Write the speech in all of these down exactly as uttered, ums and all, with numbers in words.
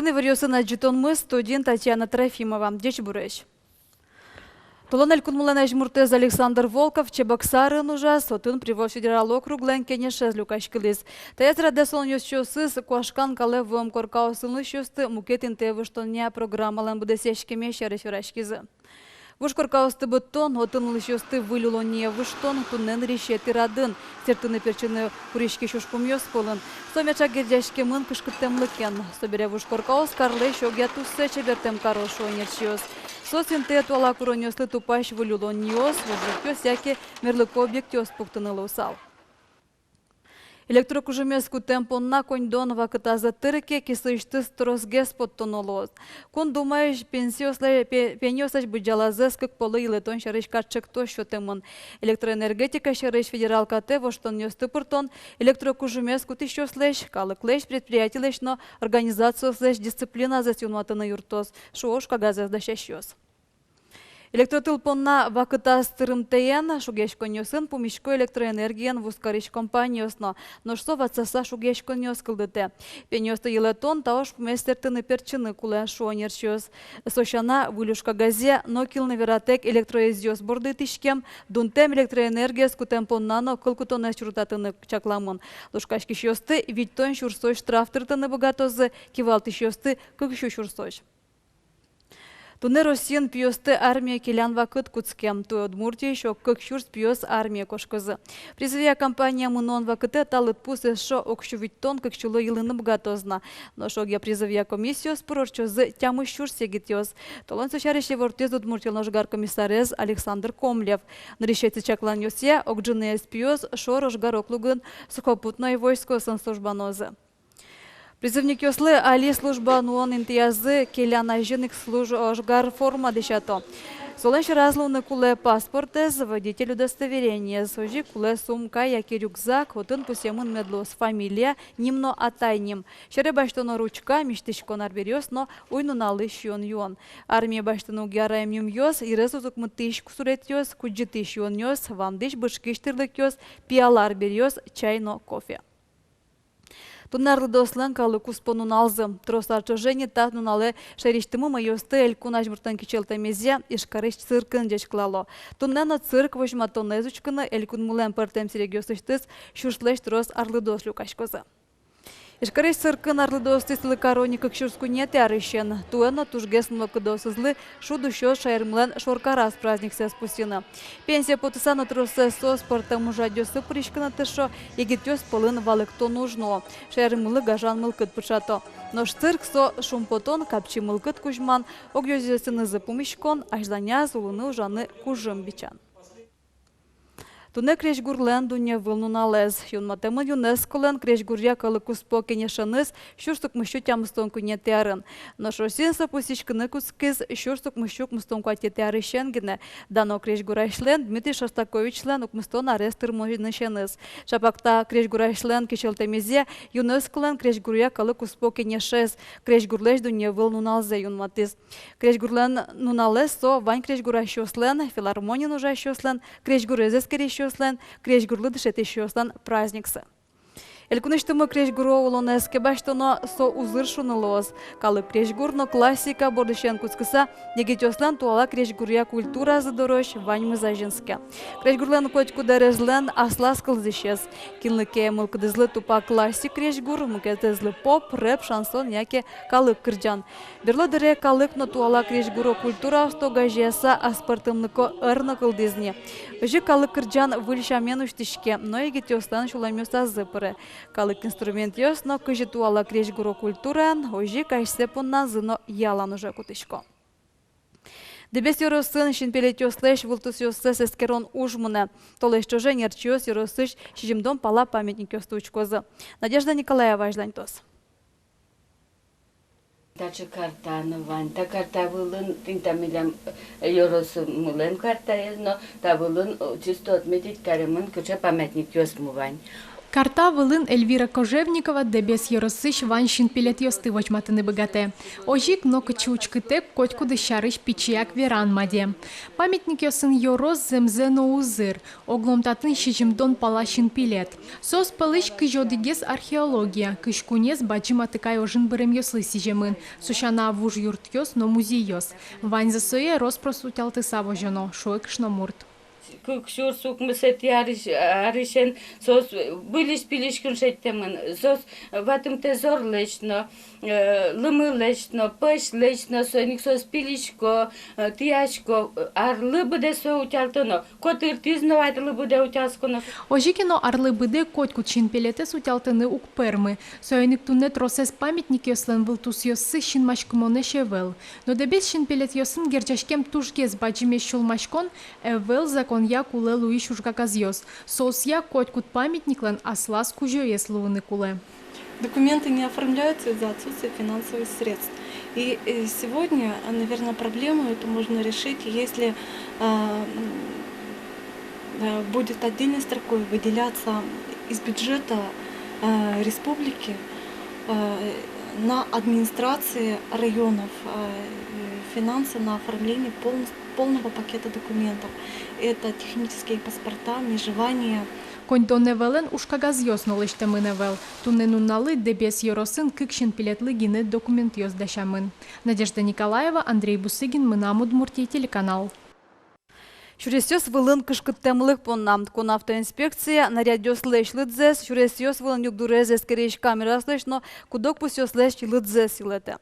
Иворъёсын адӟытонмы, студиын Татьяна Трофимова. Ӟеч буресь! Толон элькунмылэн азьмуртэз Александр Волков Чебоксарын ужаз, отын Приволжск федерал округлэн кенешез люкаськылӥз. Таяз радэ солэн ёзчиосыз куашкан калэ вуэм коркаосын улӥсьёсты мукет интые выжтонъя программалэн быдэсъяськемез сярысь вераськизы. Вуж коркаосты быдтон, отын улӥсьёсты выль улонние выжтон туннэ нырысетӥ радын сэртыны-пертчыны куриськись ужпумъёс пӧлын. Со меӵак герӟаськемын кышкыттэмлыкен. Собере вуж коркаос карлэсь огъя туссэ чебертэм каро, шуо ӧнерчиос. Соос интые туала куронъёслы тупась выль улонниос, вожвылъёс яке мерлыко объектъёс пуктыны луысал. Электрокужымез кутэм понна коньдон вакытаз ӧтырке кисыысьтыз тросгес поттоно луоз. Кун Думаысь пенсиослэ-, пе-, пенсиослэсь быдӟалазэс кык полы йылэтон сярысь катчектос сётэмын. Электроэнергетика сярысь федерал катэ воштонъёсты пыртон электрокужымез кутӥсьёслэсь, калыклэсь, предприятилэсь но организациослэсь дисциплиназэс юнматыны юрттоз, шуо уж кагазэз дасясьёс. Электротыл понна вакытаз тырымтэен шугъяськонъёсын пумисько электроэнергиен вузкарись компаниос но, нош со ватсаса шугъяськонъёс кылдытэ. Пенсиосты йылэтон та ужпумез сэртыны-пертчыны кулэ, шуо ӧнерчиос. Со сяна, выль уж кагазъя нокинлы вератэк электроезъёс борды итӥськем, дунтэм электроэнергиез кутэм понна но кыл кутонэз чурытатыны чакламын. Лушкаськисьёсты витьтон сюрсозь штраф тыртыны быгатозы, кивалтӥсьёсты — кык сю сюрсозь. Туннэ Россиын пиосты армие келян вакыт кутске. Туэ Удмуртиысь ог кык сюрс пиос армие кошкозы. Призывъя кампание мынон вакытэ та лыдпус эшшо ог сю витьтон кык сюлы йылыны быгатоз на. Нош огъя призывъя комиссиос пыр ортчозы тямыс сюрс егитъёс. Толон со сярысь ивортӥз Удмуртилэн ожгар комиссарез Александр Комлев. Нырысетӥ чакланъёсъя, ог ӝыныез пиос шор ожгар округын сухопутной войскоосын службанозы. Призывникъёслы али служба нуон интыязы келян азьын ик служ-, ожгар форма дӥсято. Солэн сьӧразы луыны кулэ паспортэз, водитель удостоверениез, озьы ик кулэ сумка яке рюкзак, отын пусъемын мед луоз фамилия, ним но атай ним. Сьӧре басьтоно ручка, мисьтӥськон арбериос но уй-нуналлы сиён-юон. Армие басьтыны уг яра эмъюмъёс: йырез уз укмытӥсь суретъёс, кудӟытӥсь сиёнъёс, вандӥсь, бышкись тӥрлыкъёс, пияла арбериос, чай но кофе. Туннэ арлыдоослэн калыккуспо нуналзы. Трос ар ӵоже ини та нуналэ шаерысьтымы мӧйыосты элькун азьмуртлэн кичӧлтэмезъя Ижкарысь циркын ӟечкылало. Туннэ но цирк возьматонэз учкыны элькунмылэн пӧртэм сэрегъёсысьтыз сюрслэсь трос арлыдоос люкаськозы. Ижкарысь циркын арлыдоосты сӥлы каро ини кык сюрс куинетӥ арысен. Туэ но тужгес мылкыдоосызлы шуд усёз шаермылэн шоркараз праздниксэс пусйыны. Пенсие потыса но тросэз соос пӧртэм ужрадъёсы пыриськыны тыршо, егитъёс пӧлын валэктон уж нуо, шаермылы гажан мылкыд пыӵато. Нош цирк — со шумпотон, капчи мылкыд кузьман, огъёзъёсынызы пумиськон, азьланяз улыны-ужаны кужым бичан. Туннэ крезьгурлэн дунневыл нуналэз. Юнматэмын ЮНЕСКОлэн крезьгуръя калыккуспо кенешеныз сюрс укмыссю тямыстон куинетӥ арын. Нош Россиын со пусйиськыны кутскиз сюрс укмыссю укмыстон куатетӥ арысен гинэ. Дано крезьгурасьлэн Дмитрий Шостаковичлэн укмыстон арес тырмонысеныз. Чапак та крезьгурасьлэн кичӧлтэмезъя ЮНЕСКОлэн крезьгуръя калыккуспо кенешез крезьгурлэсь дунневыл нуналзэ юнматӥз. Крезьгурлэн нуналэз — со вань крезьгурасьёслэн, филармониын ужасьёслэн, крезьгурез эскерисьёслэн, крезьгурлы дышетӥсьёслэн праздниксы. Элькунысьтымы крезьгуро улонэз ке басьтоно, со узыр шуыны луоз. Калык крезьгур но классика бордысен кутскыса, егитъёслэн туала крезьгуръя культуразы дорозь ваньмыз азинске. Крезьгурлэн котькуд ӧрезлэн аслаз кылзӥсез. Кинлы ке мылкыдызлы тупа классик крезьгур, мукетызлы поп, рэп, шансон яке калык кырӟан. Берло дыре калык но туала крезьгуро культураосты огазеяса аспӧртэмлыко ӧр но кылдӥз ни. Озьы калык кырӟан выль сямен усьтӥське, но егитъёслэн сюлэмъёсазы пыре. Калык инструментъёс но кызьы туала крезьгуро культураен, озьы ик асьсэ понназы но ялан уже кутӥсько. Дэбес ёросын синпелетъёслэсь вылтусъёссэс эскерон уж мынэ. Толэзь ӵоже ӧнерчиос ёросысь сизьымдон пала памятникъёсты учкозы. Надежда Николаева азьланьтоз. Таӵе карта но вань. Та карта вылын тӥни та милям, э, ёросмылэн картаез но, та вылын, э, чисто отметить каремын, кыӵе памятникъёсмы вань. Карта вылын Эльвира Кожевникова Дэбес ёросысь вань синпелетъёсты возьматыны быгатэ. Озьы ик нокытчы учкытэк, котькудӥз сярысь пичияк веран маде. Памятникъёсын ёрос, зэмзэ но, узыр. Оглом татын сизьымдон пала синпелет. Соос пӧлысь кызь одӥгез археология, кызь куинез бадӟым атыкай ожын быремъёслы сӥземын, со сяна вуж юртъёс но музейёс. Ваньзэ сое рос-прос утялтыса возёно, шуэ кышномурт. Кык сюрс укмысэтӥ арысь-, арысен соос выльысь-пильысь кын шедьтэмын. Соос ватымтэ зорлэсь но, э, лымылэсь но, пӧсьлэсь но, соин ик соос пилисько, э, тӥясько, э, арлы быдэ сое утялтоно, котыртӥз но арлы быдэ утялсконо. Озьы ке но, арлы быдэ котькуд синпелетэз утялтыны уг пӧрмы. Соин ик туннэ тросэз памятникъёслэн вылтусъёссы синмаськымонэсь ӧвӧл. Но Дэбес синпелетъёсын герӟаськем тужгес бадӟымесь сюлмаськон — ӧвӧл законъя кулэ луись ужкагазъёс. Соосъя котькуд памятниклэн аслаз кузёез луыны кулэ. Документы не оформляются из-за отсутствия финансовых средств. И, э, сегодня, э, наверное, проблему эту можно решить, если, а, м, э, будет отдельной строкой выделяться из бюджета, э, республики, э, на администрации районов, э, финансы на оформление полнос-, полного пакета документов. Это технические паспорта, межевания. Коньдон ӧвӧлэн ужкагазъёс но лэсьтэмын ӧвӧл. Туннэ нуналлы Дэбес ёросын кык синпелетлы гинэ документъёс дасямын. Надежда Николаева, Андрей Бусыгин, «Мынам Удмуртие» телеканал. Сюресъёс вылын кышкыттэмлык понна кун автоинспекция нарядъёслэсь лыдзэс, сюресъёс вылын югдурез эскерись камераослэсь но куд-ог пусъёслэсь лыдзэс йылэтэ.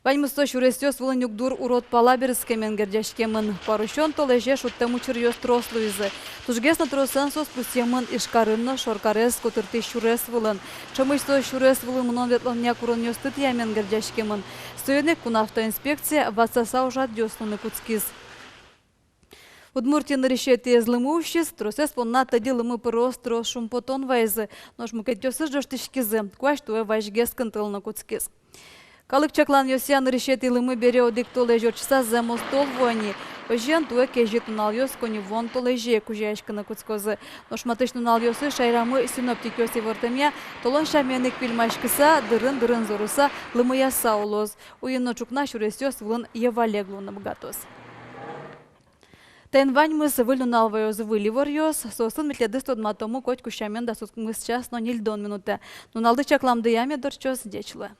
Ваньмыз со сюресъёс вылын югдур урод пала берытскемен герӟаськемын. Куарусён толэзе шудтэм учыръёс трос луизы. Тужгес но тросэн соос пусъемын Ижкарын но шоркарез котыртӥсь сюрес вылын. Ӵемысь соос сюрес вылын мынон-ветлонъя куронъёсты тӥямен герӟаськемын. Соин ик кун автоинспекция ватсаса ужрадъёс луыны кутскиз. Удмуртиын нырысетӥез лымы усиз, тросэз понна тӧдьы лымы пыроос трос шумпотон вайизы, нош мукетъёсыз ӝожтӥськизы, куазь туэ вазьгес кынтылыны кутскиз. Калык чакланъёсъя, нырысетӥ лымы бере одӥг толэзь ортчыса зэмос тол вуэ ни. Озьыен, туэ кезьыт нуналъёс коньывуон толэзе кузёяськыны кутскозы. Нош матысь нуналъёсы шаерамы синоптикъёс ивортэмъя, толон сямен ик пильмаськыса, дырын-дырын зорыса, лымыяса улоз. Уйин но ӵукна сюресъёс вылын йӧвалег луыны быгатоз. Таин ваньмыз. Выль нунал ваёз выль иворъёс, соосын ми тӥледыз тодматомы котьку сямен дас укмыс час но ньыльдон минутэ. Нуналды чакламдыя мед ортчоз, ӟеч луэ.